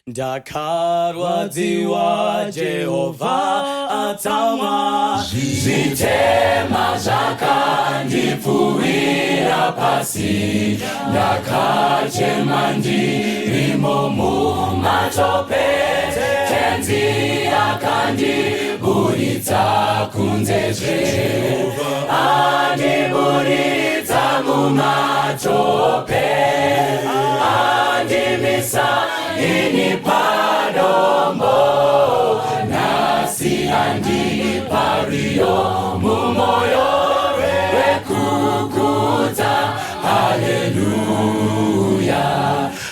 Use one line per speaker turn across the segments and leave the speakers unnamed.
Ndakarwadziwa Jehovha atsamwa, zvitema zvakandipfuwira pasi, ndakachema ndirimo mumatope, Tenzi akandiburitsa kunzezve, andiburitsa mumatope, andimisa ini padombo, nhasi andipariyo mumoyo wekukudza, haleluya,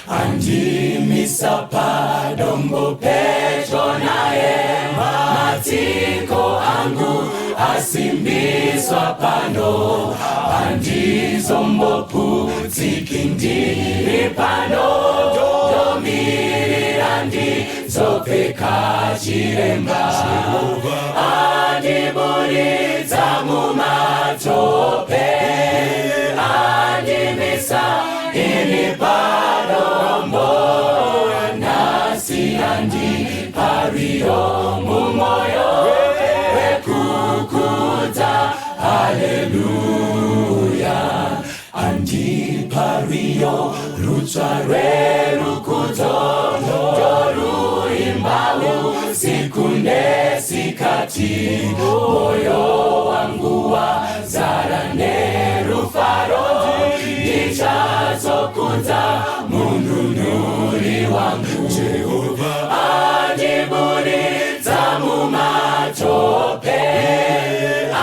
andimisa padombo pedyo naye, matsiko angu asimbiswa pano, handizomboputsiki ndiri pano, ndomirira ndizopfeka chiremba, andiburitsa mumatope, andimisa ini padombo, nhasi andipariyo mumoyo wekukudza, haleluya, andipariyo rutsva rwerukudzo, ndoruimba usiku nesikati, moyo wangu wazara nerufaro, ndichazokudza mununuri wangu.
Jehovha
andiburitsa mumatope,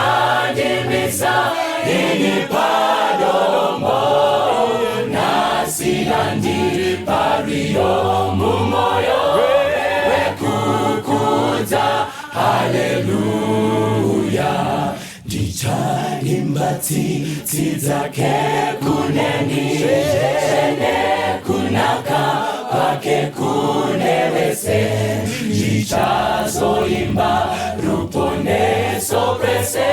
andimisa ini padombo, nhasi andipariyo mumoyo wekukudza, haleluya, ndichaimba tsitsi dzake kuneni, nekunaka kwake kune vese, ndichazoimba ruponeso kwese,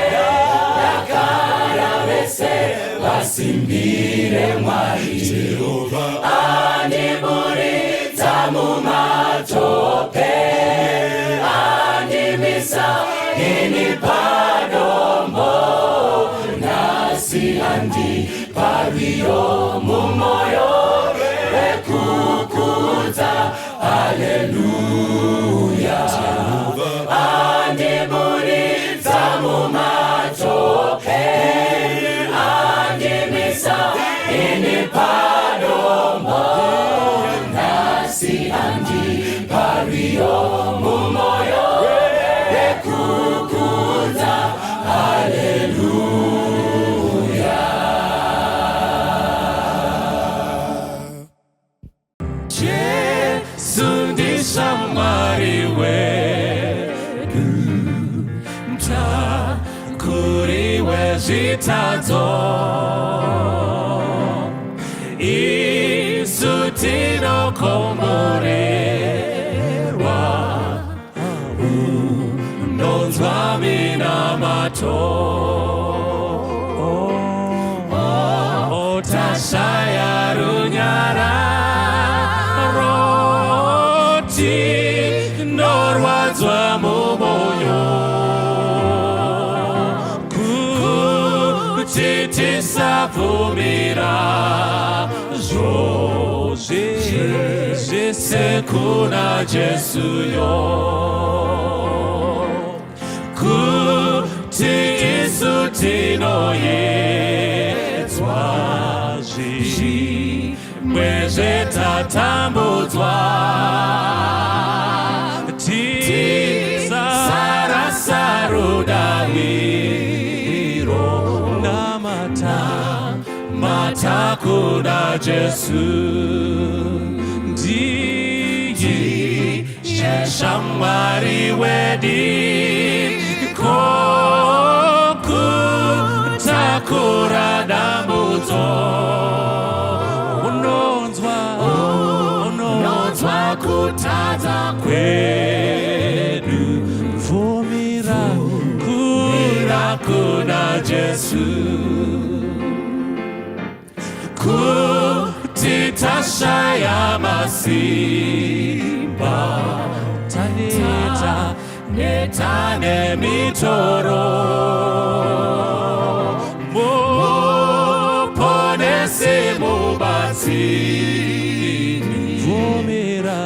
dakara vese vasimbire Mwari.
Jehovha
andiburitsa mumatope, andimisa ini padombo, nhasi andipariyo mumoyo wekukudza, haleluya, andiburitsa mumatope, andimisa ini padombo, nhasi andipariyo mumoyo wekukudza, haleluya.
Jesu ndishamwari wedu, mutakuri wezvitadzo, isu tinokomborerwa, unonzwa minamato. Oh, tashaya runyararo, tinorwadzwa mumwoyo, kuti tisabvumira zvose kuna Jesu yo, kuti isu tinoyedzwa, zvimwe zvetatambudzwa, tisarasa rudaviro, namata mata kuna Jesu, ndiye shamwari wedi kutakura dambudzo, unonzwa, unonzwa kutadza kwedu, bvumira kura kuna Jesu, kuti tashaya masimba. Neta nemitoro. Muponesi mubatsiri. Bvumira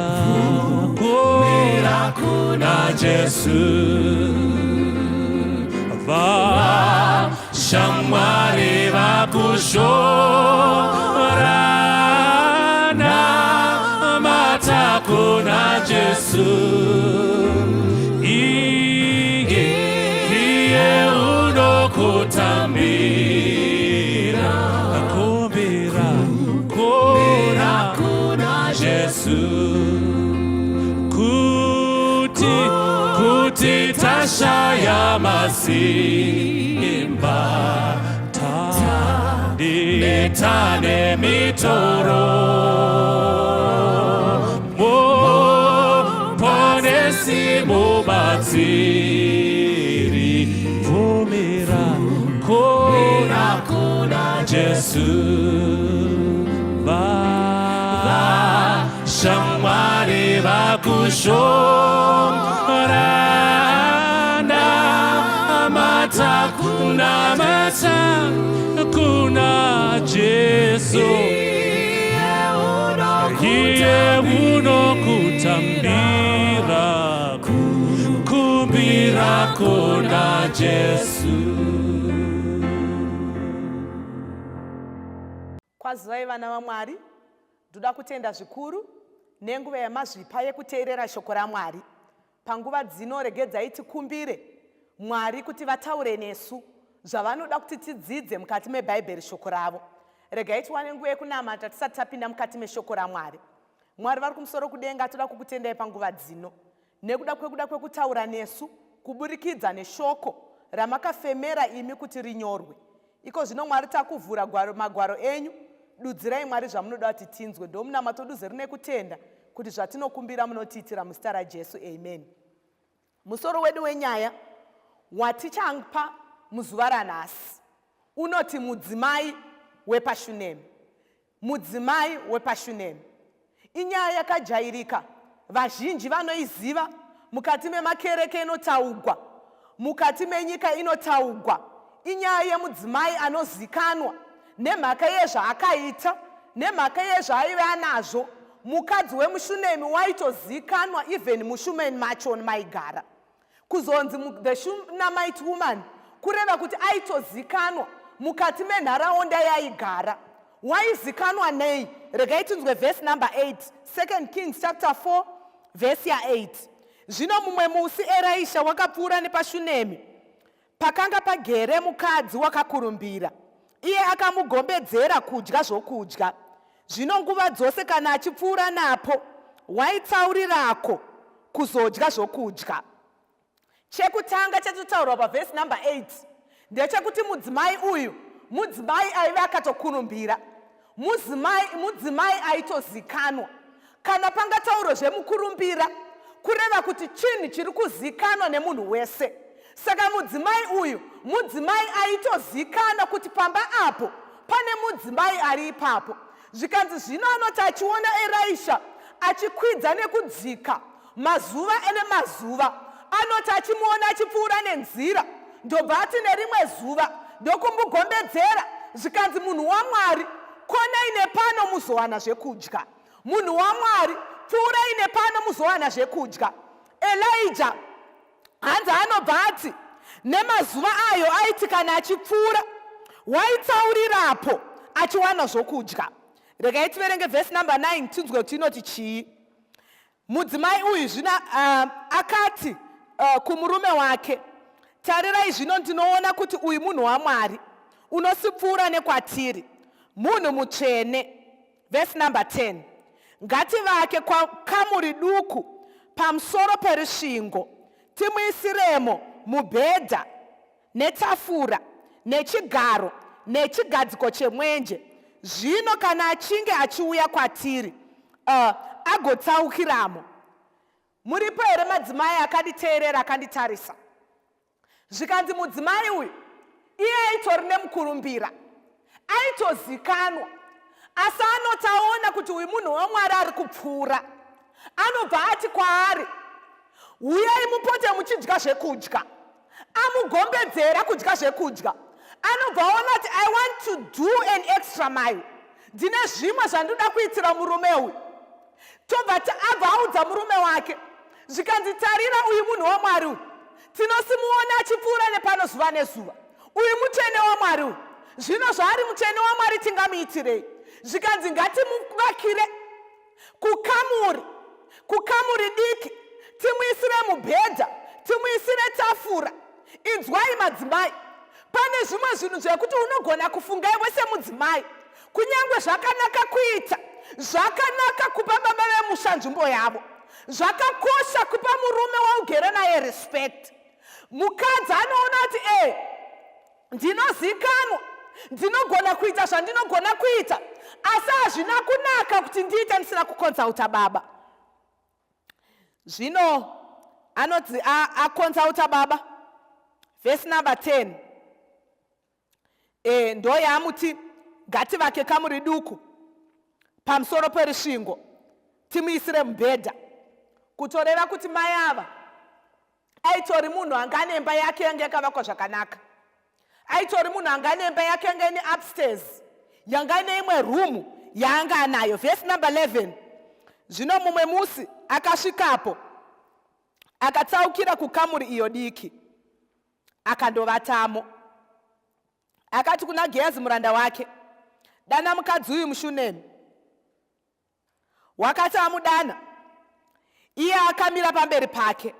kumira kuna Jesu. Vashamwari vakushora namata kuna Jesu. Iye ndiye unokutambira. Kumbira kuna Jesu. Kuti tashaya masimba taneta nemitoro muponesi mubatsiri bvumira kuna Jesu vashamwari vakushora namata kunamata kuna Jesu iye unokutambira kumbira kuna Jesu.
Kwazivai vana vaMwari, ndoda kutenda zvikuru nenguva yamazvipa yekuteerera shoko raMwari. Panguva dzino regedzai tikumbire Mwari kuti vataure nesu zvavanoda kuti tidzidze mukati meBhaibheri shoko ravo. Regai tiwane nguva yekunamata tisati tapinda mukati meshoko raMwari. Mwari vari kumusoro kudenga, toda kukutendai panguva dzino nekuda kwekuda kwekutaura nesu kuburikidza neshoko ramakafemera imi kuti rinyorwe. Iko zvino Mwari takuvhura gwaro, magwaro enyu, dudzirai Mwari zvamunoda kuti tinzwe. Ndomunamato duze rine kutenda kuti zvatinokumbira munotiitira muzita raJesu. Amen. Musoro wedu wenyaya watichapa muzuva ranhasi unoti mudzimai wepaShunemi. Mudzimai wepaShunemi. Inyaya yakajairika, vazhinji vanoiziva, mukati memakereke inotaugwa, mukati menyika inotaugwa. Inyaya yemudzimai anozikanwa nemhaka yezvaakaita, nemhaka yezvaaive anazvo. Mukadzi wemuShunemi waitozikanwa even muShumeni macho maigara. Kuzonzi the Shunammite woman kureva kuti aitozikanwa mukati menharaunda yaigara. Waizikanwa nei? Regai tinzwe vhesi number 8, 2 Kings chapter 4 vhesi ya8. Zvino mumwe musi Erisha wakapfuura nepaShunemi, pakanga pagere mukadzi wakakurumbira. Iye akamugombedzera kudya zvokudya. Zvino nguva dzose kana achipfuura napo, waitsaurirako kuzodya zvokudya. Chekutanga chatotaurwa pavhesi number 8 ndechekuti mudzimai uyu mudzimai aive akatokurumbira, mudzimai aitozikanwa. Kana pangataurwe zvemukurumbira, kureva kuti chinhu chiri kuzikanwa nemunhu wese. Saka mudzimai uyu mudzimai aitozikanwa kuti pamba apo pane mudzimai ari ipapo. Zvikanzi zvino anoti achiona Erisha achikwidza nekudzika mazuva ene mazuva, anoti achimuona achipfuura nenzira, ndobva ati nerimwe zuva ndokumbugombedzera. Zvikanzi munhu waMwari, konai nepano muzowana zvekudya. Munhu waMwari, pfuurai nepano muzowana zvekudya. Elijah hanzi anobva ati nemazuva ayo aiti kana achipfuura waitsaurirapo achiwana zvokudya. Regai tiverenge vhesi number 9 tinzwe kuti inoti chii. Mudzimai uyu zvino akati kumurume wake, tarirai zvino ndinoona kuti uyu munhu waMwari unosipfuura nekwatiri, munhu mutsvene. Vhesi number 10, ngativake kamuri duku pamusoro perusvingo, timuisiremo mubhedha netafura nechigaro nechigadziko chemwenje. Zvino kana achinge achiuya kwatiri, agotsaukiramo. Muripo here madzimai akanditeerera akanditarisa? Zvikanzi mudzimai uyu iye aitori nemukurumbira, aitozikanwa, asi anoti aona kuti uyu munhu waMwari ari kupfuura, anobva ati kwaari, Uyai mupote muchidya zvekudya. Amugombedzera kudya zvekudya, anobva aona kuti I want to do an extra mile, ndine zvimwe zvandinoda kuitira murume uyu. Tobva abva audza murume wake, zvikanzi, tarira, uyu munhu waMwari uyu tinosimuona achipfuura nepano zuva nezuva, uyu mutsvene waMwari uyu. Zvino zvaari mutsvene waMwari, tingamuitirei? Zvikanzi, ngatimuvakire kukamuri diki, timuisire mubhedha, timuisire tafura. Inzwai madzimai, pane zvimwe zvinhu zvekuti unogona kufunga iwe semudzimai, kunyange zvakanaka kuita, zvakanaka kupa baba vemusha nzvimbo yavo, zvakakosha kupa murume waugere naye respect. Mukadzi anoona kuti e ndinozikanwa, ndinogona kuita zvandinogona kuita, asi hazvina kunaka kuti ndiite ndisina kuconsulta baba. Zvino anoti aconsulta baba, vhesi number 10 ndo yaamuti, ngativake kamuri duku pamusoro perusvingo, timuisire mubhedha. Kutoreva kuti mai ava aitori munhu anga ane imba yake yanga yakavakwa zvakanaka, aitori munhu anga ane imba yake yanga ine upstairs, yanga ine imwe rumu yaanga anayo. Vhesi number 11, zvino mumwe musi akasvikapo, akatsaukira kukamuri iyo diki, akandovatamo. Akati kuna Gehazi muranda wake, dana mukadzi uyu muShunemi. Wakati amudana, iye akamira pamberi pake.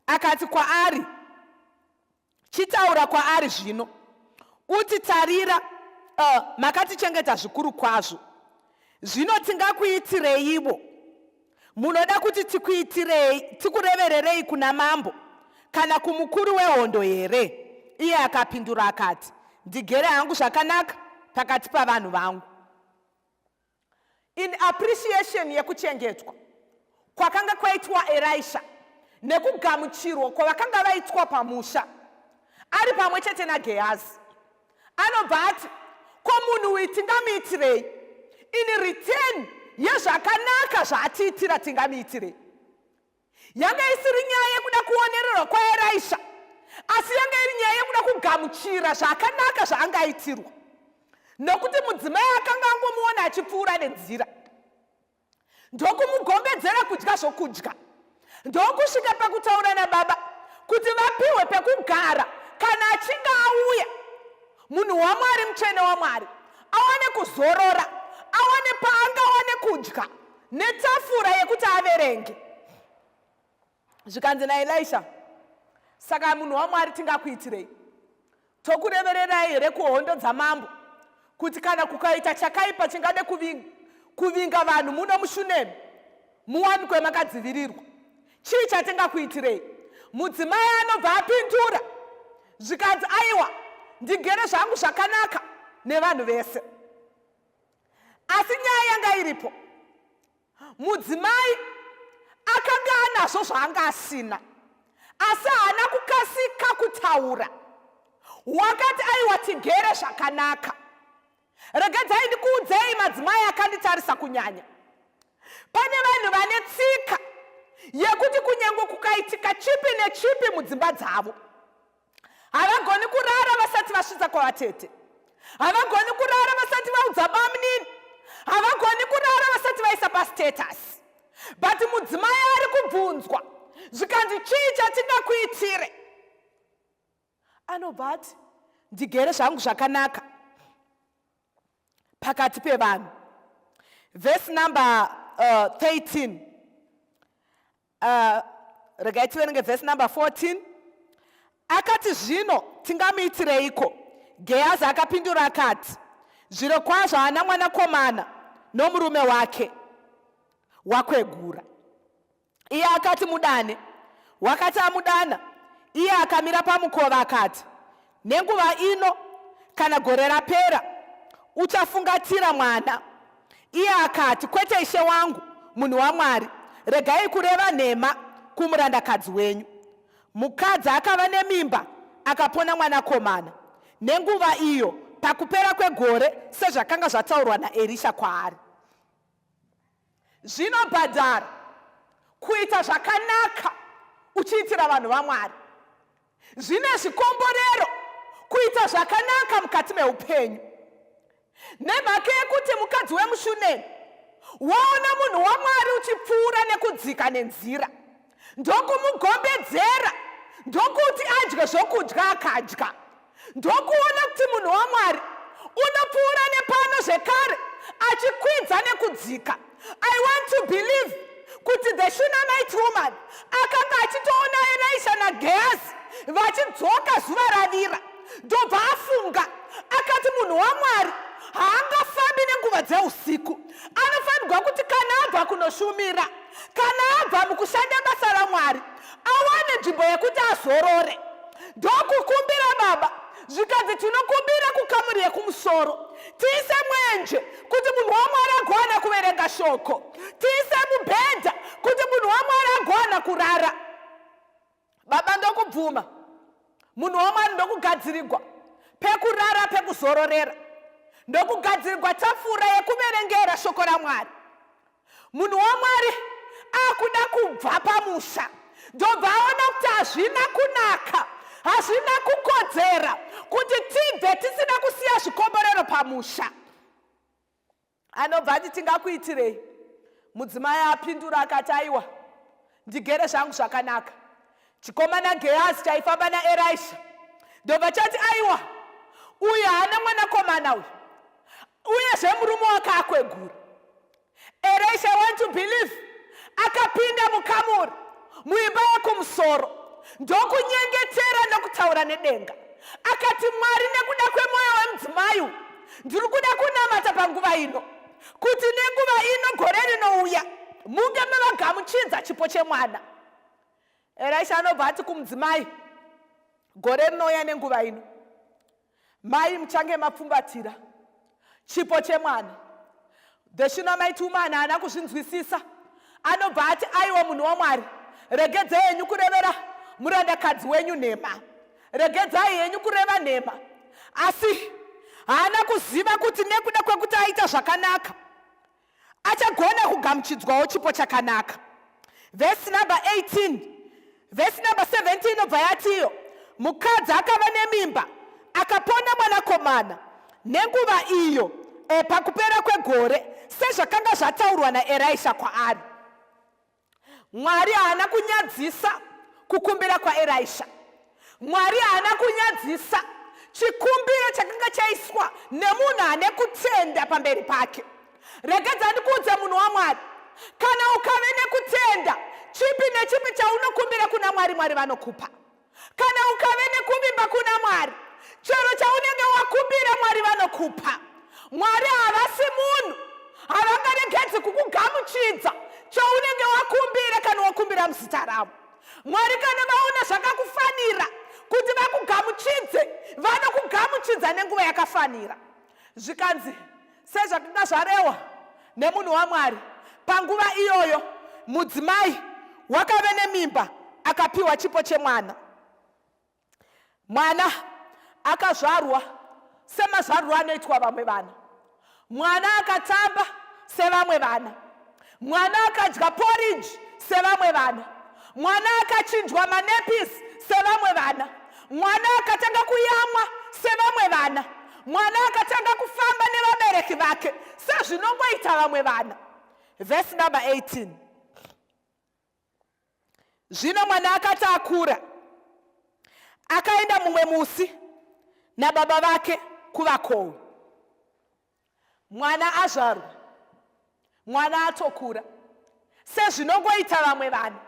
Akati kwaari, chitaura kwaari zvino, uti, tarira, makatichengeta zvikuru kwazvo, zvino tingakuitireivo? Munoda kuti tikuitirei? Tikurevererei kuna mambo kana kumukuru wehondo here? Iye akapindura akati, ndigere hangu zvakanaka pakati pavanhu vangu. In appreciation yekuchengetwa kwakanga kwaitwa Erisha nekugamuchirwa kwavakanga vaitwa pamusha ari pamwe chete naGehazi, anobva ati, ko munhu uyu tingamuitirei in return yezvakanaka zvaatiitira? Tingamuitirei? Yanga isiri nyaya yekuda kuonererwa kwaErisha, asi yanga iri nyaya yekuda kugamuchira zvakanaka zvaangaitirwa, nokuti mudzimai akanga angomuona achipfuura nenzira, ndokumugombedzera kudya zvokudya, ndokusvika pakutaura nababa kuti vapiwe pekugara kana achinge auya munhu waMwari, mutsvene waMwari, awane kuzorora, awane paangawane kudya netafura yekuti averenge. Zvikanzi naElisha, saka munhu waMwari, tingakuitirei? Tokurevererai here kuhondo dzamambo, kuti kana kukaita chakaipa chingade kuvinga vanhu muno muShunemi, muwanikwe makadzivirirwa? Chii chatingakuitirei? Mudzimai anobva apindura, zvikanzi, aiwa, ndigere zvangu zvakanaka nevanhu vese. Asi nyaya yanga iripo, mudzimai akanga anazvo zvaanga asina, asi haana kukasika kutaura. Wakati, aiwa, tigere zvakanaka. Regedzai ndikuudzei, madzimai akanditarisa kunyanya, pane vanhu vane tsika yekuti kunyange kukaitika chipi nechipi mudzimba dzavo, havagoni kurara vasati vasvitsa kwavatete, havagoni kurara vasati vaudza bamunini, havagoni kurara vasati vaisa pastatus. But mudzimai ari kubvunzwa, zvikanzi, chii chatingakuitire? Anobva ati, ndigere zvangu zvakanaka pakati pevanhu. Vhesi number 13, regai tiverenge vhesi number 14. Akati, zvino tingamuitireiko? Gehazi akapindura akati, zviro kwazvo haana mwanakomana, nomurume wake wakwegura. Iye akati, mudane. Wakati amudana, iye akamira pamukova. Akati, nenguva ino kana gore rapera uchafungatira mwana. Iye akati, kwete, ishe wangu, munhu waMwari, regai kureva nhema kumurandakadzi wenyu. Mukadzi akava nemimba, akapona mwanakomana nenguva iyo pakupera kwegore, sezvakanga zvataurwa naErisha kwaari. Zvinobhadhara kuita zvakanaka. uchiitira vanhu vaMwari. Zvine zvikomborero kuita zvakanaka mukati meupenyu. Nemhaka yekuti mukadzi wemuShunemi waona munhu waMwari uchipfuura nekudzika nenzira, ndokumugombedzera, ndokuti adye zvokudya akadya, ndokuona kuti munhu waMwari unopfuura nepano zvekare achikwidza nekudzika. I want to believe kuti the Shunammite woman akanga achitoona Elisha naGehazi vachidzoka zuva ravira, ndobva afunga akati munhu waMwari haangafambi nenguva dzeusiku, anofanirwa kuti kana abva kunoshumira, kana abva mukushanda basa raMwari, awane nzvimbo yekuti azorore. Ndokukumbira baba, zvikanzi tinokumbira kukamuri yekumusoro tiise mwenje kuti munhu waMwari agowana kuverenga shoko, tiise mubhedha kuti munhu waMwari agowana kurara. Baba ndokubvuma, munhu waMwari ndokugadzirigwa pekurara, pekuzororera, ndokugadzirigwa tafura yekuverengera shoko raMwari. Munhu waMwari akuda kubva pamusha, ndobva aona kuti hazvina kunaka, hazvina kukodzera kuti tibve tisina kusiya zvikomborero pamusha. Anobva ati tingakuitirei? Mudzimai apindura akati aiwa, ndigere zvangu zvakanaka. Chikomana Gehazi chaifamba naErisha ndobva chati aiwa, uyu haana mwanakomana uyu, uyezve murume wake akwegura. Elisha, I want to believe, akapinda mukamuri muimba yekumusoro ndokunyengetera nokutaura nedenga, akati Mwari, nekuda kwemwoyo wemudzimai uyu ndiri kuda kunamata panguva ino kuti nenguva ino gore rinouya munge mavagamuchidza chipo chemwana. Elisha anobva ati kumudzimai, gore rinouya nenguva ino mai muchange mapfumbatira chipo chemwana. The Shunammite woman haana kuzvinzwisisa, anobva ati aiwa munhu waMwari, regedzai henyu kurevera murandakadzi wenyu nhema, regedzai henyu kureva nhema. Asi haana kuziva kuti nekuda kwekuti aita zvakanaka achagona kugamuchidzwawo chipo chakanaka. Vhesi number 18, vhesi number 17 inobva yatiyo, mukadzi akava nemimba akapona mwanakomana nenguva iyo pakupera kwegore, sezvakanga zvataurwa naErisha kwaari. Mwari haana kunyadzisa kukumbira kwaErisha. Mwari haana kunyadzisa chikumbiro chakanga chaiswa nemunhu ane kutenda pamberi pake. Regedza ndikuudze munhu waMwari, kana ukave nekutenda, chipi nechipi chaunokumbira kuna Mwari, Mwari vanokupa. Kana ukave nekuvimba kuna Mwari, chero chaunenge wakumbira Mwari vanokupa. Mwari havasi munhu, havangaregedzi kukugamuchidza chaunenge wakumbira kana wakumbira muzita ravo. Mwari kana vaona zvakakufanira kuti vakugamuchidze, vanokugamuchidza nenguva yakafanira. Zvikanzi sezvakanga zvarewa nemunhu waMwari, panguva iyoyo mudzimai wakave nemimba akapiwa chipo chemwana. Mwana akazvarwa semazvarwo anoitwa vamwe vana. Mwana akatamba sevamwe vana. Mwana akadya porridge sevamwe vana. Mwana akachinjwa manappies sevamwe vana. Mwana akatanga kuyamwa sevamwe vana. Mwana akatanga kufamba nevabereki vake sezvinongoita vamwe vana. Verse number 18. Zvino mwana akati akura, akaenda mumwe musi nababa vake kuvakohwi. Mwana azvarwa, mwana atokura sezvinongoita vamwe vanhu.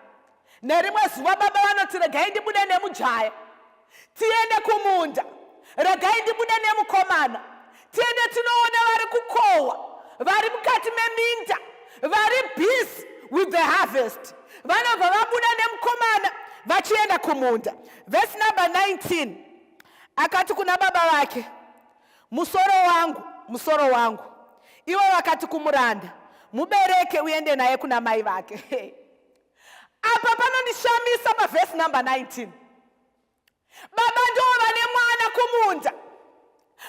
Nerimwe zuva baba vanoti regai ndibude nemujaya tiende kumunda, regai ndibude nemukomana tiende tinoona vari kukohwa, vari mukati meminda, vari busy with the harvest. Vanobva vabuda nemukomana vachienda kumunda. Verse number 19, akati kuna baba vake, musoro wangu, musoro wangu. Ivo vakati kumuranda, mubereke uende naye kuna mai vake. Apa panondishamisa pavhesi number 19. Baba ndo vane mwana kumunda,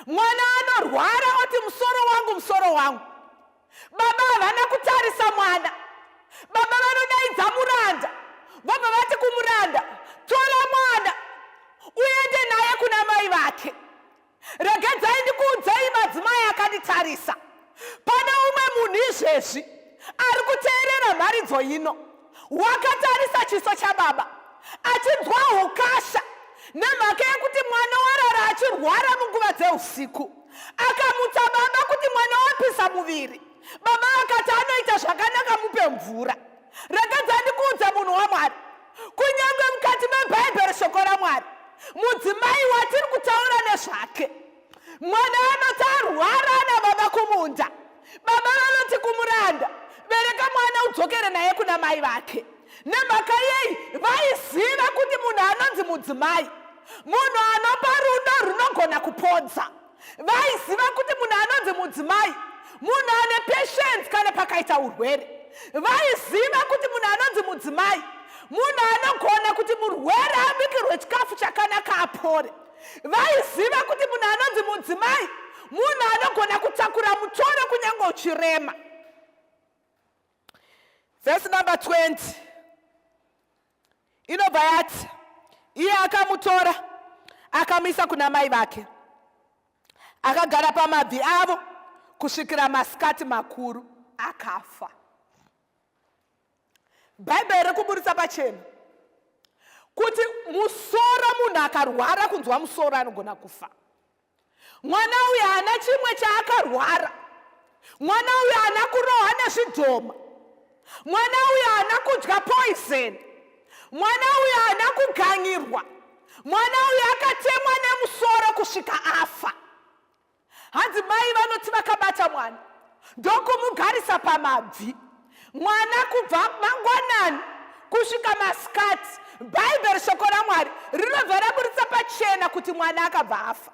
mwana anorwara oti musoro wangu, musoro wangu. Baba havana kutarisa mwana. Baba vanodaidza muranda, vobva vati kumuranda, mharidzo ino wakatarisa chiso chababa achinzwa ukasha nemhaka yekuti mwana warara achirwara munguva dzeusiku. Akamutsa baba kuti mwana wapisa muviri. Baba vakati anoita zvakanaka, mupe mvura. Regedza ndikuudza munhu waMwari, kunyange mukati mebhaibheri shoko raMwari, mudzimai watiri kutaura nezvake, mwana anoti arwara ana baba kumunda, baba vanoti kumuranda, bereka mwana udzokere naye kuna mai vake. Nemhaka yei? Vaiziva kuti munhu anonzi mudzimai munhu anopa rudo runogona kupodza. Vaiziva kuti munhu anonzi mudzimai munhu ane patience kana pakaita urwere. Vaiziva kuti munhu anonzi mudzimai munhu anogona kuti murwere abikirwe chikafu chakanaka apore. Vaiziva kuti munhu anonzi mudzimai munhu anogona kutakura mutoro kunyange uchirema. Vhesi number 20 inobva yati, iye akamutora akamuisa kuna mai vake, akagara pamabvi avo kusvikira masikati makuru, akafa. Bhaibheri rikuburitsa pachena kuti musoro, munhu akarwara kunzwa musoro anogona kufa. Mwana uyu haana chimwe chaakarwara, mwana uyu haana kurohwa nezvidhoma, mwana uyu haana kudya poison, mwana uyu haana kuganyirwa, mwana uyu akatemwa nemusoro kusvika afa. Hanzi mai vanoti vakabata mwana ndokumugarisa pamabvi, mwana kubva mangwanani kusvika masikati. Bhaibheri shoko raMwari rinobva raburitsa pachena kuti mwana akabva afa.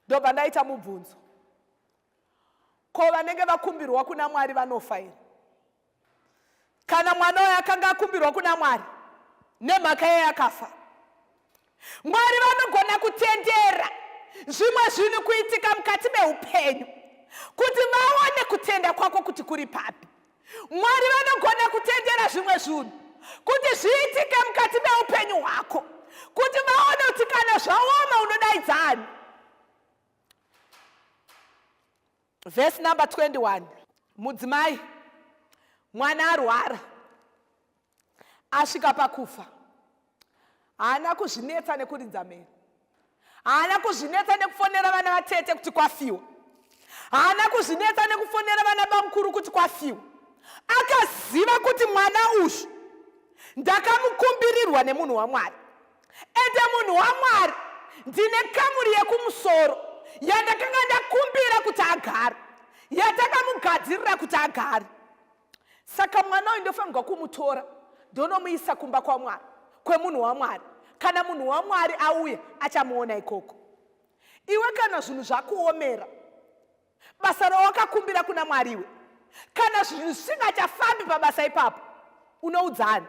Ndobva ndaita mubvunzo, ko vanenge vakumbirwa kuna Mwari vanofa here? Kana mwana uyo akanga akumbirwa kuna Mwari, nemhaka yeye akafa? Mwari vanogona kutendera zvimwe zvinhu kuitika mukati meupenyu kuti vaone kutenda kwako kuti kuri papi. Mwari vanogona kutendera zvimwe zvinhu kuti zviitike mukati meupenyu hwako kuti vaone kuti kana zvaoma unodaidzani. Vhesi number 21, mudzimai mwana arwara asvika pakufa, haana kuzvinetsa nekuridza mhere, haana kuzvinetsa nekufonera vana vatete kuti kwafiwa, haana kuzvinetsa nekufonera vana bamukuru kuti kwafiwa. Akaziva kuti mwana uyu ndakamukumbirirwa nemunhu waMwari, ende munhu waMwari ndine kamuri yekumusoro yandakanga ndakumbira kuti agare, yatakamugadzirira kuti agare. Saka mwana uyu ndofanirwa kumutora ndonomuisa kumba kwaMwari, kwemunhu waMwari. Kana munhu waMwari auya achamuona ikoko. Iwe kana zvinhu zvakuomera, basa rawakakumbira kuna Mwari, iwe kana zvinhu zvisingachafambi pabasa ipapo, unoudzani?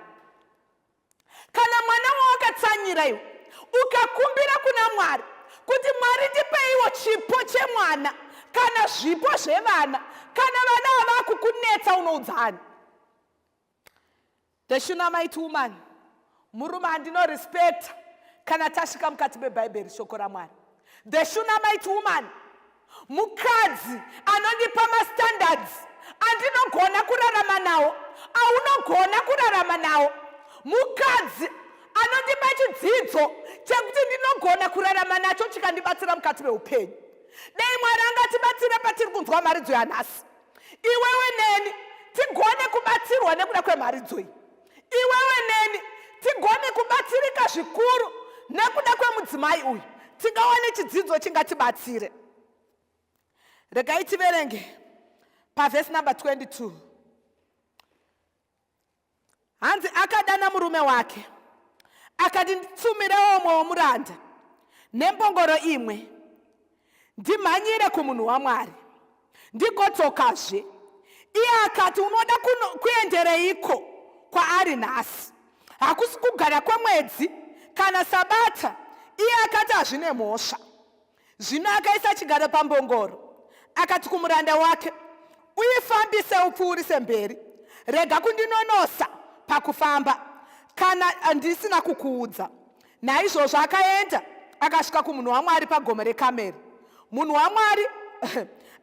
Kana mwana wawakatsanyira iwe ukakumbira kuna Mwari kuti Mwari ndipeiwo chipo chemwana kana zvipo zvevana, kana vana ava kukunetsa, unoudzani? The Shunammite woman, murume andinorespekta kana tasvika mukati mebhaibheri shoko raMwari. The Shunammite woman mukadzi anondipa mastandards andinogona kurarama nawo, aunogona kurarama nawo. Mukadzi anondipa chidzidzo chekuti ndinogona kurarama nacho chikandibatsira mukati meupenyu. Dei Mwari angatibatsire patiri kunzwa mharidzo yanhasi, iwewe neni tigone kubatsirwa nekuda kwemharidzo iyi, iwewe neni tigone kubatsirika zvikuru nekuda kwemudzimai uyu, tingawane chidzidzo chingatibatsire. Regai tiverenge pavhesi number 22. Hanzi akadana murume wake akati, nditsumirewo umwe womuranda nembongoro imwe, ndimhanyire kumunhu waMwari, ndigodzokazve. Iye akati, unoda kuendereiko kwaari nhasi? Hakusi kugara kwemwedzi kana sabata. Iye akati, hazvine mhosva. Zvino akaisa chigaro pambongoro, akati kumuranda wake, uifambise upfuurise mberi, rega kundinonosa pakufamba kana ndisina kukuudza. Naizvozvo akaenda akasvika kumunhu waMwari pagomo reKameri. Munhu waMwari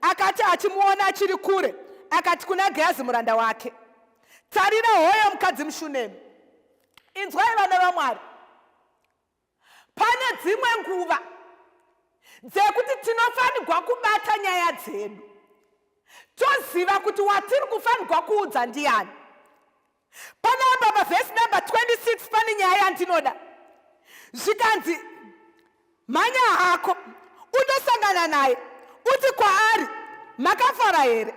akati achimuona achiri kure, akati kuna Gehazi muranda wake, Tarira hoyo mukadzi muShunemi. Inzwai vana vaMwari, pane dzimwe nguva dzekuti tinofanirwa kubata nyaya dzedu toziva kuti watiri kufanirwa kuudza ndiyani. Panapa pavhesi namba 26 pane nyaya yandinoda. Zvikanzi, mhanya hako undosangana naye, uti kwaari, makafara here?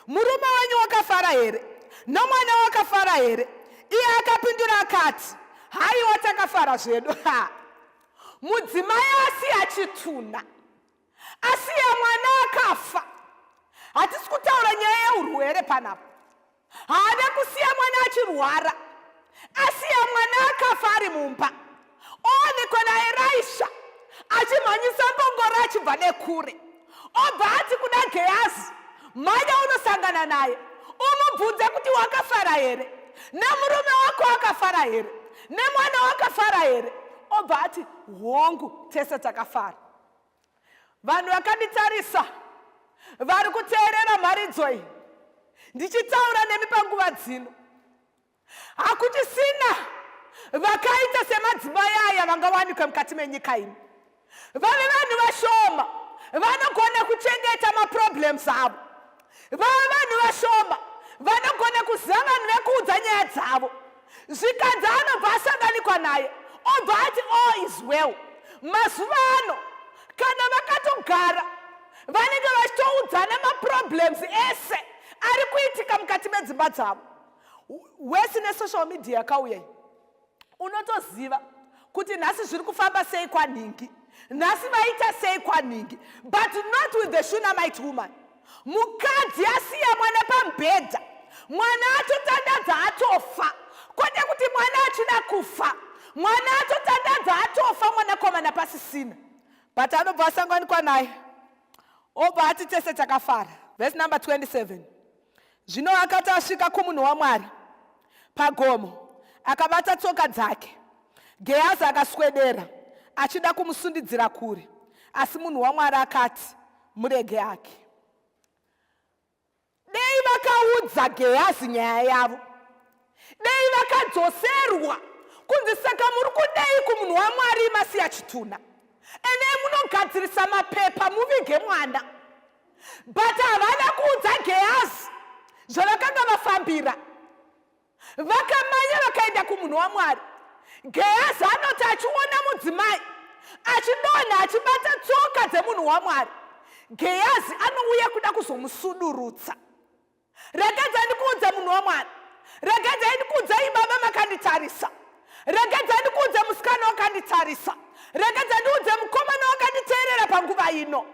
Murume wenyu wakafara here? Nomwana wakafara here? Iye akapindura akati, haiwa, takafara zvedu. Ha! Mudzimai asiya chitunha, asiya mwana akafa. Hatisi kutaura nyaya yeurwere panapa. Haana kusiya mwana achirwara, asiya mwana akafa ari mumba. Oonekwa naErisha achimhanyisa mbongoro achibva nekure, obva ati kuna Gehazi, mhanya unosangana naye umubvunze kuti wakafara here, nemurume wako akafara here, nemwana wakafara here. Obva ati, hongu, tese takafara. Vanhu vakanditarisa vari kuteerera mharidzo iyi ndichitaura nemi panguva dzino, hakuchisina vakaita semadzimai aya vangawanikwe mukati menyika ino. Vave vanhu vashoma vanogona kuchengeta maproblems avo, vave vanhu vashoma vanogona kuziva vanhu vekuudza nyaya dzavo. Zvikanzi anobva asanganikwa naye, obva ati all is well. Mazuva ano kana vakatogara vanenge vachitoudzana maproblems ese ari kuitika mukati medzimba dzavo. Wese nesocial media yakauya iyi, unotoziva kuti nhasi zviri kufamba sei kwanhingi, nhasi vaita sei kwanhingi, but not with the Shunammite woman. Mukadzi asiya mwana pamubhedha, mwana atotandadza atofa, kwete kuti mwana achida kufa, mwana atotandadza atofa, mwanakomana pasisina. But anobva asanganikwa naye, obva ati tese takafara. Vhesi number 27, zvino akati asvika kumunhu waMwari pagomo, akabata tsoka dzake. Gehazi akaswedera achida kumusundidzira kure, asi munhu waMwari akati, murege ake. Dei vakaudza Gehazi nyaya yavo, dei vakadzoserwa kunzi, saka muri kudei kumunhu waMwari masiya chitunha? Enei munogadzirisa mapepa muvige mwana. But havana kuudza Gehazi zvavakanga vafambira. Vakamanya vakaenda kumunhu waMwari. Gehazi anoti achiona mudzimai achidonha achibata tsoka dzemunhu waMwari, Gehazi anouya kuda kuzomusudurutsa. Regedzai ndikuudze munhu waMwari, regedzai ndikuudzei baba makanditarisa, regedzai ndikuudze musikana wakanditarisa, regedzai ndiudze mukomana wakanditeerera panguva ino.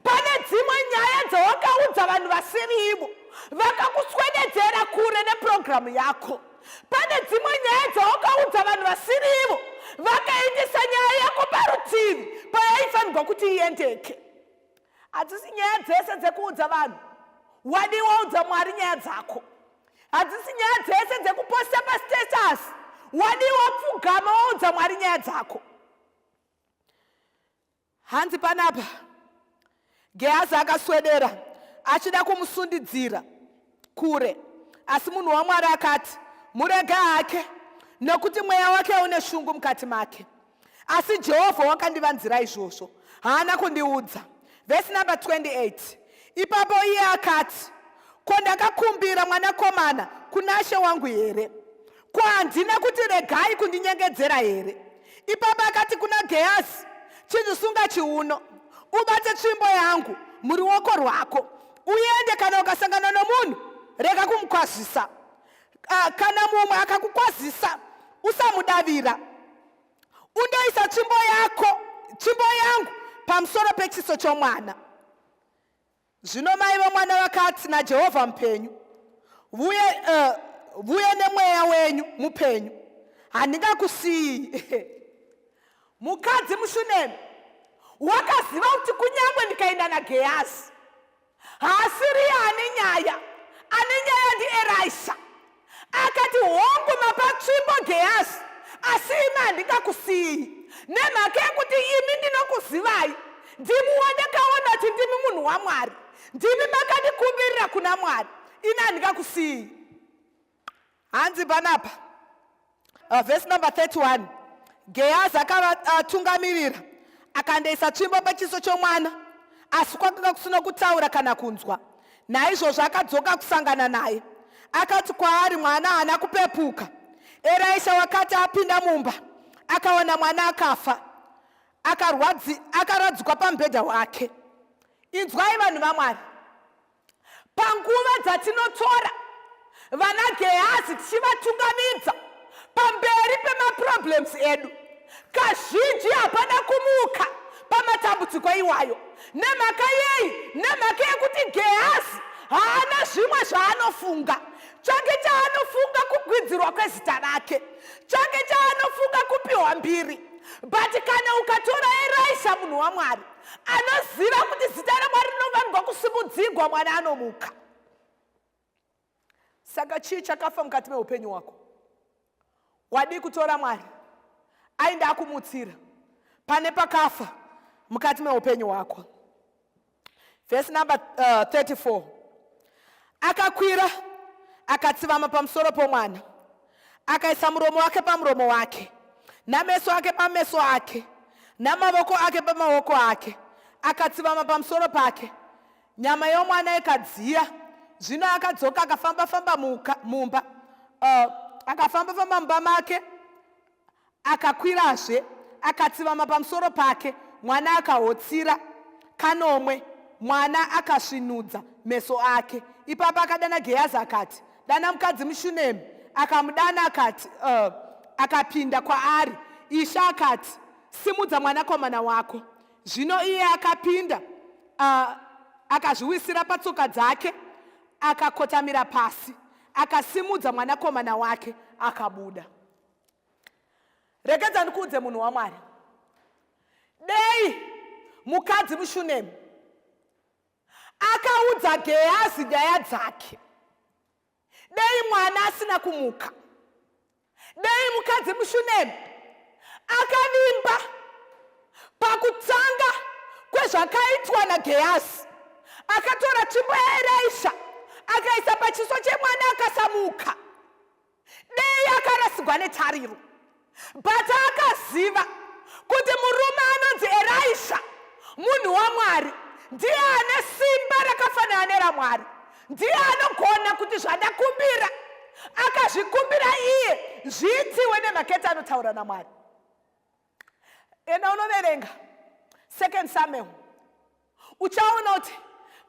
Pane dzimwe nyaya dzawakaudza vanhu vasiri ivo, vakakuswededzera kure nepurogiramu yako. Pane dzimwe nyaya dzawakaudza vanhu vasiri ivo, vakaendesa nyaya yako parutivi payaifanirwa kuti iendeke. Hadzisi nyaya dzese dzekuudza vanhu, wadii waudza Mwari nyaya dzako. Hadzisi nyaya dzese dzekuposta pastatus, wadii wapfugama waudza Mwari nyaya dzako. Hanzi panapa Gehazi akaswedera achida kumusundidzira kure, asi munhu waMwari akati, murege hake, nokuti mweya wake une shungu mukati make, asi Jehovha wakandivanzira izvozvo, haana kundiudza. Vhesi namba 28, ipapo iye akati, ko ndakakumbira mwanakomana kunashe wangu here? Ko handina kuti regai kundinyengedzera here? Ipapo akati kuna Gehazi, chindisunga chiuno, ubate tsvimbo yangu muruoko rwako, uende. Kana ukasangana nomunhu, rega kumukwazisa. Kana mumwe akakukwazisa, usamudavira. Undoisa tsvimbo yako, tsvimbo yangu pamusoro pechiso chomwana. Zvino mai vomwana vakati, naJehovha mupenyu, vuye nemweya wenyu mupenyu, handingakusiyi. Mukadzi muShunemi wakaziva kuti kunyange ndikaenda naGehazi, haasiriye ane nyaya, ane nyaya ndiErisha. Akati, hongu, mapa tsvimbo Gehazi, asi imi handingakusiyi, nemhaka yekuti imi ndinokuzivai, ndimi wandakaona kuti ndimi munhu waMwari, ndimi makandikumbirira kuna Mwari. Ini handingakusiyi. Hanzi panapa verse number 31, Gehazi akavatungamirira akandoisa tsvimbo pachiso chomwana, asi kwakanga kusina kutaura kana kunzwa. Naizvozvo akadzoka kusangana naye, akati kwaari, "Mwana haana kupepuka." Erisha wakati apinda mumba, akaona mwana akafa, akaradzikwa pamubhedha wake. Inzwai, vanhu vaMwari, panguva dzatinotora vana Gehazi tichivatungamidza pamberi pemaproblems edu, kazhinji hapana kumuka pamatambudziko iwayo. Nemhaka yei? Nemhaka yekuti Gehazi haana zvimwe zvaanofunga. Chake chaanofunga kugwidzirwa kwezita rake, chake chaanofunga kupiwa mbiri. But kana ukatora Erisha, munhu waMwari anoziva kuti zita raMwari rinofanirwa kusimudzigwa, mwana anomuka. Saka chii chakafa mukati meupenyu hwako? Wadii kutora Mwari ainde akumutsira pane pakafa mukati meupenyu hwako? Vhesi number 34, akakwira akatsivama pamusoro pomwana, akaisa muromo wake pamuromo wake, nameso ake pameso ake, namavoko ake pamaoko ake, akatsivama pamusoro pake. Nyama yomwana ikadziya. Zvino akadzoka, akafamba-famba mumba, akafamba-famba mumba make, akakwirazve, akatsivama pamusoro pake. Mwana akahotsira kanomwe, mwana akasvinudza meso ake. Ipapo akadana Gehazi akati, "Dana mukadzi muShunemi." Akamudana, akati, akapinda kwaari. Ishe akati, "Simudza mwanakomana wako." Zvino iye akapinda, akazviwisira patsoka dzake, akakotamira pasi, akasimudza mwanakomana wake, akabuda. Regedza ndikuudze, munhu waMwari, dei mukadzi muShunemi akaudza Gehazi nyaya dzake, dei mwana asina kumuka. Dei mukadzi muShunemi akavimba pakutanga kwezvakaitwa naGehazi, akatora tsvimbo yaErisha akaisa pachiso chemwana, akasamuka, dei akarasigwa netariro. But akaziva kuti murume anonzi Erisha munhu waMwari, ndiye ane simba rakafanana neraMwari, ndiye anogona kuti zvandakumbira, akazvikumbira iye, zviitiwe, nemaketi anotaura naMwari. Enda unoverenga Second Samuel, uchaona kuti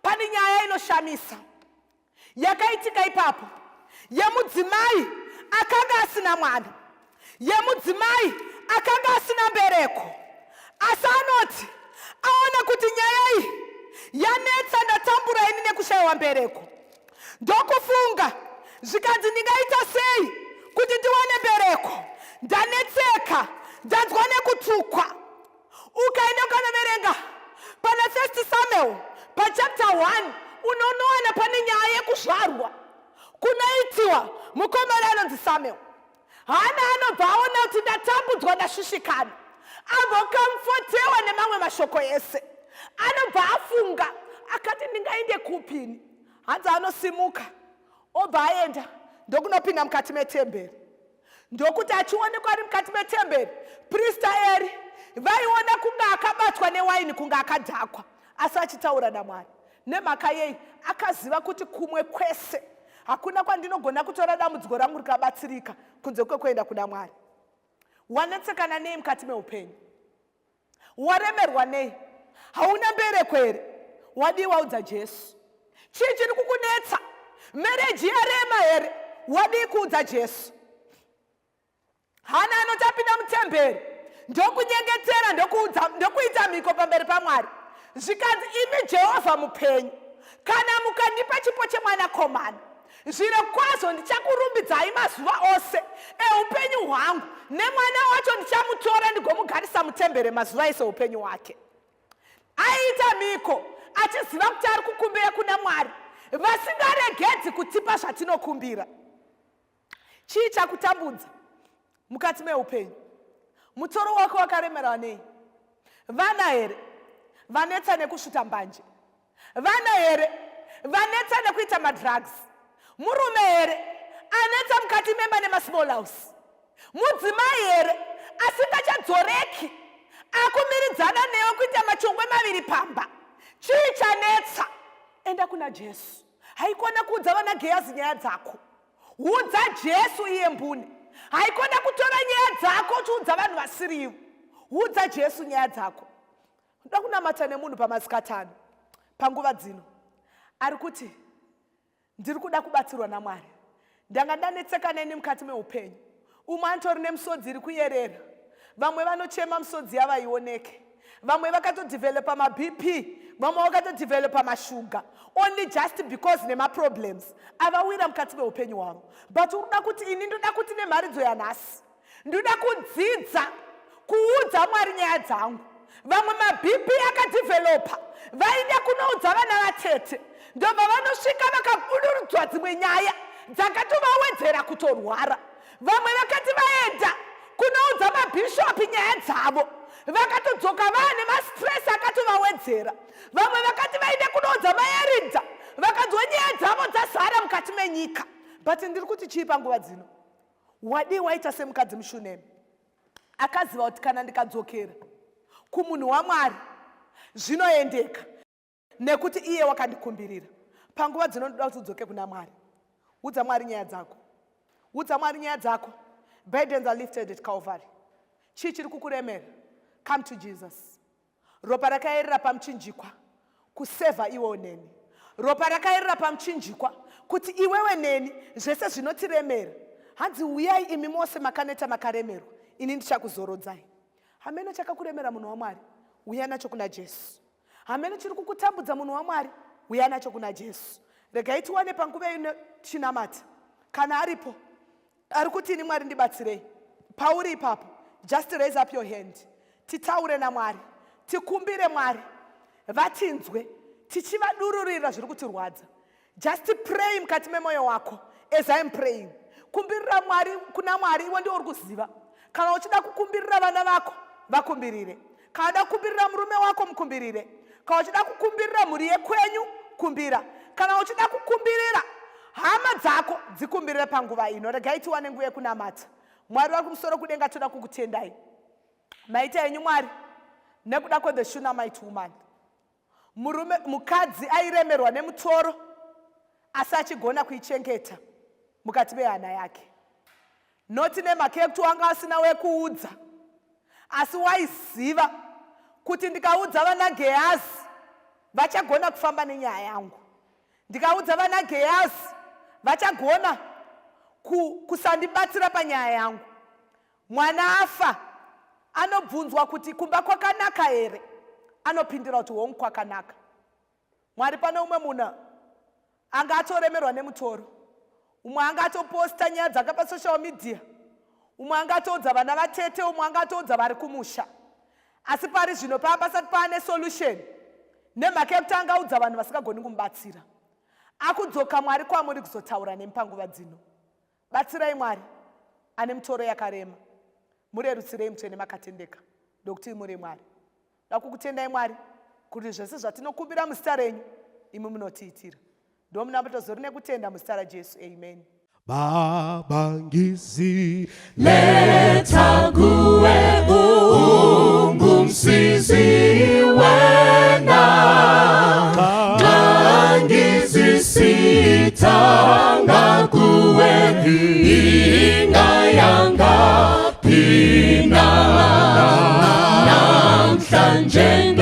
pane nyaya inoshamisa yakaitika ipapo yemudzimai akanga asina mwana, yemudzimai akanga asina mbereko. Asi anoti aona kuti nyaya iyi yanetsa, ndatambura ini nekushayiwa mbereko, ndokufunga zvikanzi, "Ndingaita sei kuti ndiwane mbereko? Ndanetseka, ndanzwa nekutukwa." Ukaenda ukanoverenga pana First Samuel pachapter 1, unonowana pane nyaya yekuzvarwa kunoitiwa mukomana anonzi Samuel. Hana anobva aona kuti ndatambudzwa, ndashushikana, ambocomfortewa nemamwe mashoko ese, anobva afunga akati, "Ndingaende kupini?" Hanzi anosimuka, obva aenda, ndokunopinda mukati metemberi. Ndokuti achionekwa ari mukati metemberi, prista Eri vaiona kunge akabatwa newaini, kunge akadhakwa, asi achitaura naMwari. Nemhaka yei? Akaziva kuti kumwe kwese hakuna kwandinogona kutora dambudziko rangu rikabatsirika kunze kwekuenda kuna Mwari. Wanetsekana nei mukati meupenyu? Waremerwa nei? Hauna mbereko here? Wadii waudza Jesu? Chii chiri kukunetsa? Marriage yarema here? Wadii kuudza Jesu? Hana anoti apinda mutemberi, ndokunyengetera, ndokuita mhiko pamberi paMwari. Zvikanzi, "Imi Jehovha mupenyu, kana mukandipa chipo chemwanakomana, zviro kwazvo ndichakurumbidzai mazuva ose eupenyu hwangu, nemwana wacho ndichamutora ndigomugarisa mutembere mazuva ese upenyu hwake." Aiita mhiko achiziva kuti ari kukumbira kuna Mwari vasingaregedzi kutipa zvatinokumbira. Chii chakutambudza mukati meupenyu? Mutoro wako wakaremerwa nei? Vana here vanetsa nekusvuta mbanje? Vana here vanetsa nekuita madrugs? Murume here anetsa mukati memba nemasmall house? Mudzimai here asingachadzoreki akumiridzana newe kuita machongwe maviri pamba? Chii chanetsa? Enda kuna Jesu. Haikona kuudza vana Gehazi nyaya dzako. Udza Jesu iye mbune. Haikona kutora nyaya dzako uchiudza vanhu vasirivo. Udza Jesu nyaya dzako. Ndoda kunamata nemunhu pamasikatano panguva dzino ari kuti ndiri kuda kubatsirwa naMwari. Ndanga ndanetseka neni mukati meupenyu. Umwe anotori nemisodzi iri kuyerera. Vamwe vanochema misodzi yavo haioneke. Vamwe vakatodhivhelopa maBP, vamwe vakatodhivhelopa mashuga only just because nemaproblems avawira mukati meupenyu hwavo. But uri kuda kuti ini ndoda kuti nemharidzo yanhasi ndoda kudzidza kuudza Mwari nyaya dzangu. Vamwe maBP akadhivhelopa vaida kunoudza vana vatete, ndobva vanosvika vakabudurudzwa dzimwe nyaya dzakatovawedzera kutorwara. Vamwe vakati vaenda kunoudza mabhishopi nyaya dzavo, vakatodzoka vaane mastress akatovawedzera. Vamwe vakati vaida kunoudza maeridha, vakanzwa nyaya dzavo dzazara mukati menyika. But ndiri kuti chii panguva dzino? Wadii waita semukadzi muShunemi akaziva kuti kana ndikadzokera kumunhu waMwari zvinoendeka nekuti iye wakandikumbirira. Panguva dzino ndoda kuti udzoke kuna Mwari. Udza Mwari nyaya dzako. Udza Mwari nyaya dzako. Burdens are lifted at Calvary. Chii chiri kukuremera? Come to Jesus. Ropa rakayerera pamuchinjikwa kusevha iwewo neni. Ropa rakayerera pamuchinjikwa kuti iwewe neni zvese zvinotiremera. Hanzi uyai imi mose makaneta makaremerwa, ini ndichakuzorodzai. Hameno chakakuremera munhu waMwari, uya nacho kuna Jesu. Hameno chiri kukutambudza munhu waMwari, uya nacho kuna Jesu. Regai tiwane panguva ino tichinamata. Kana aripo ari kuti ini Mwari ndibatsirei, pauri ipapo, just raise up your hand, titaure naMwari, tikumbire Mwari vatinzwe tichivadururira zviri kutirwadza. Just pray mukati memoyo wako as I am praying. Kumbirira Mwari kuna Mwari, iwe ndiwe uri kuziva. Kana uchida kukumbirira vana vako, vakumbirire. Kana uchida kukumbirira murume wako, mukumbirire. Kana uchida kukumbirira mhuri yekwenyu, kumbira. Kana uchida kukumbirira hama dzako, dzikumbirire panguva ino. Regai tiwane nguva yekunamata. Mwari vari kumusoro kudenga, toda kukutendai. Maita henyu Mwari nekuda kwethe Shunammite woman. Murume, mukadzi airemerwa nemutoro asi achigona kuichengeta mukati mehana yake. Noti nemhaka yekuti wanga asina wekuudza, asi waiziva kuti ndikaudza vana Gehazi vachagona kufamba nenyaya yangu. Ndikaudza vana Gehazi vachagona kusandibatsira panyaya yangu. Mwana afa anobvunzwa kuti kumba kwakanaka here, anopindura kuti hongu kwakanaka. Mwari, pane umwe munhu anga atoremerwa nemutoro, umwe anga atoposta nyaya dzake pasocial media, umwe anga atoudza vana vatete, umwe anga atoudza vari kumusha, asi pari zvino paa pasati paane solution nemhaka yekuti angaudza vanhu vasingagoni kumubatsira. Akudzoka Mwari kwamuri kuzotaura nemi panguva dzino. Batsirai Mwari ane mutoro yakarema, murerutsirei mutsvene makatendeka, ndokuti muri Mwari. Ndakukutendai Mwari kuti zvese zvatinokumbira muzita renyu imi munotiitira. Ndomunamato zori nekutenda muzita raJesu, amen.
Baba ngizi
Letha kuwe ungumsizi wena ngangizisithanga kuwe ingayanga phina namhlanje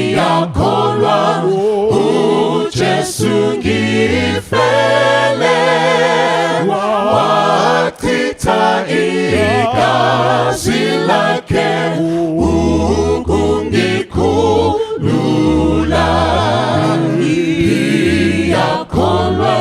ngiyakholwa uJesu ngifele wachitha igazi lakhe ukungikhulula ngiyakholwa.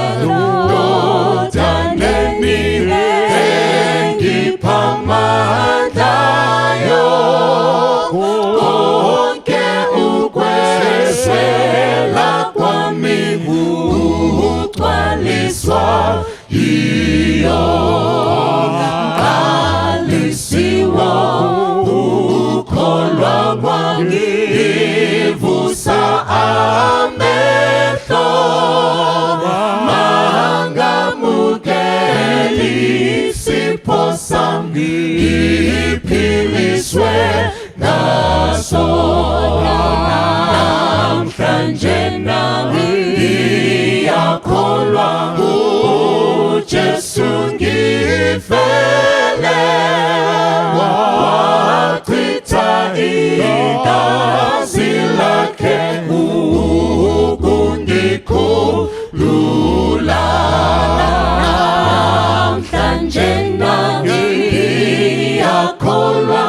Njena ngiyakholwa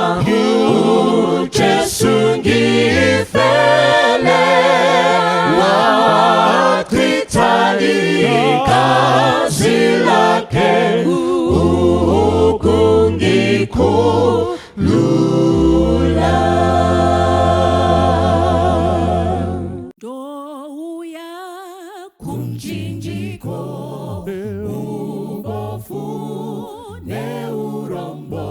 uJesu ngifele, wachitha igazi lakhe ukungikhulula.
Ndouya kumchinjiko, ubofu neurombo,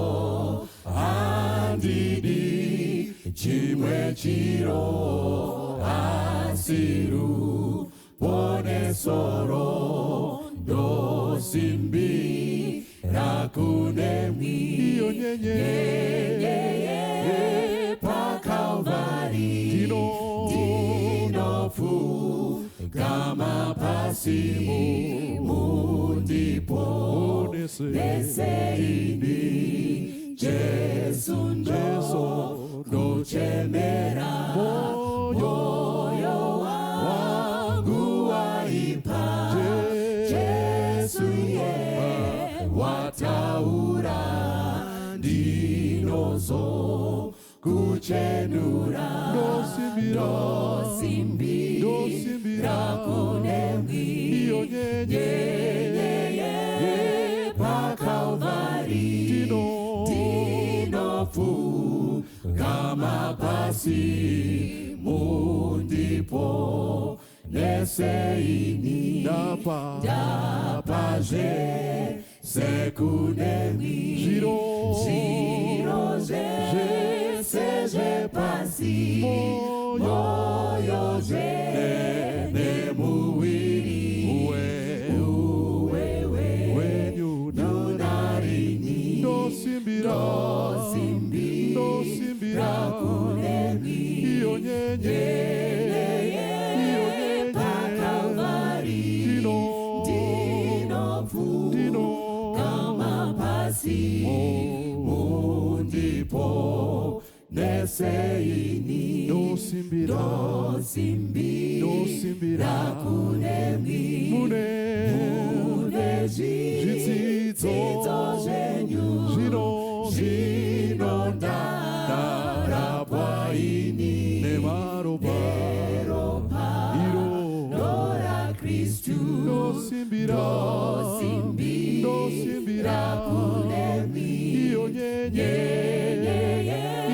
Handidi chimwe chiro asi ruponeso ndosimbira kunemwi
Iyo nyenye
paKalvari.
Dino
Ndinopfugama pasi, mundipo
Onese
neseini Jesu, ndokuchemera.
Moyo
wangu waipa. Jesu ye wataura, ndinozo kuchenura.
Ndosimbira.
Ndosimbira.
Ndosimbira.
Kunemwi
Iyo nyenye
paKalvari.
Dino
Ndinopfugama pasi, mundipo neseini.
Ndapa.
Ndapazve sekunemwi.
Zviro.
Zviro zvese zvepasi.
Moyo.
Moyo zve nemuviri.
Uwe
uwewe
wenyu
narini.
Ndosimbira. Ndosimbira.
Kunemwi
Iyo nyenye, iyo nyenye.
paKalvari.
Dino. Dino.
Ndinopfugama pasi, mundipo neseini.
Ndosimbira.
Ndosimbira.
Ndosimbira.
Kunemwi
Mune
mune
zvitsidzo
zvitsidzo zvenyu.
Zvino
zvinonda
ndarapwa
ini
nemaropa
neropa
iro
raKristu.
Ndosimbira. Ndosimbira.
Kunemwi
Iyo nyenye,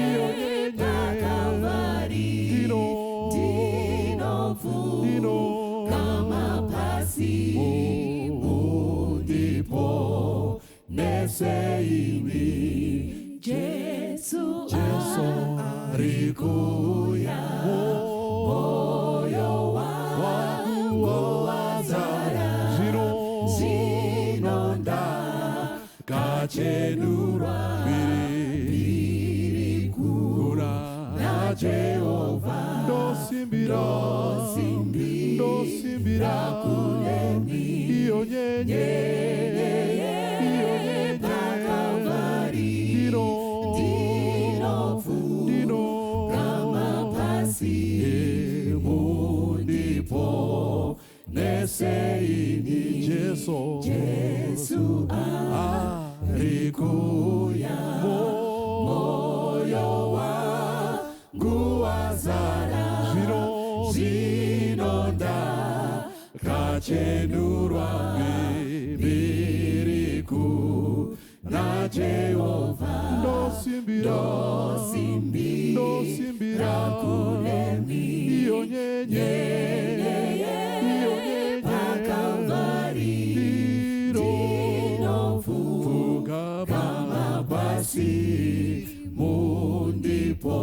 iyo nyenye.
paKalvari.
Dino. Dino.
Ndinopfugama pasi, mundipo neseini.
Jesu.
Jesu
ari kuuya, moyo wangu wazara.
Zvino
zvinonda kachenurwa
mbiri
kuna Jehovha.
Ndosimbira. Ndosimbira.
Kunemwi
Iyo nyenye, iyo nyenye.
paKalvari.
Dino. Dino.
Ndinopfugama pasi, mundipo neseini.
Jesu.
Jesu ari kuuya, moyo wangu wazara.
Zvino
zvinonda kachenurwa mbiri kuna Jehovha.
Ndosimbira. Ndosimbira.
Kunemwi
Iyo nyenye, iyo nyenye.
paKalvari.
Dino.
Ndinopfugama pasi, mundipo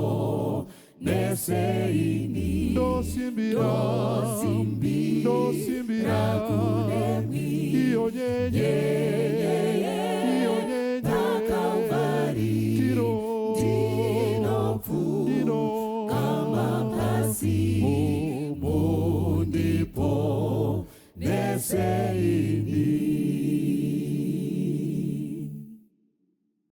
neseini.
Ndosimbira. Ndosimbira.
Kunemwi
Iyo nyenye.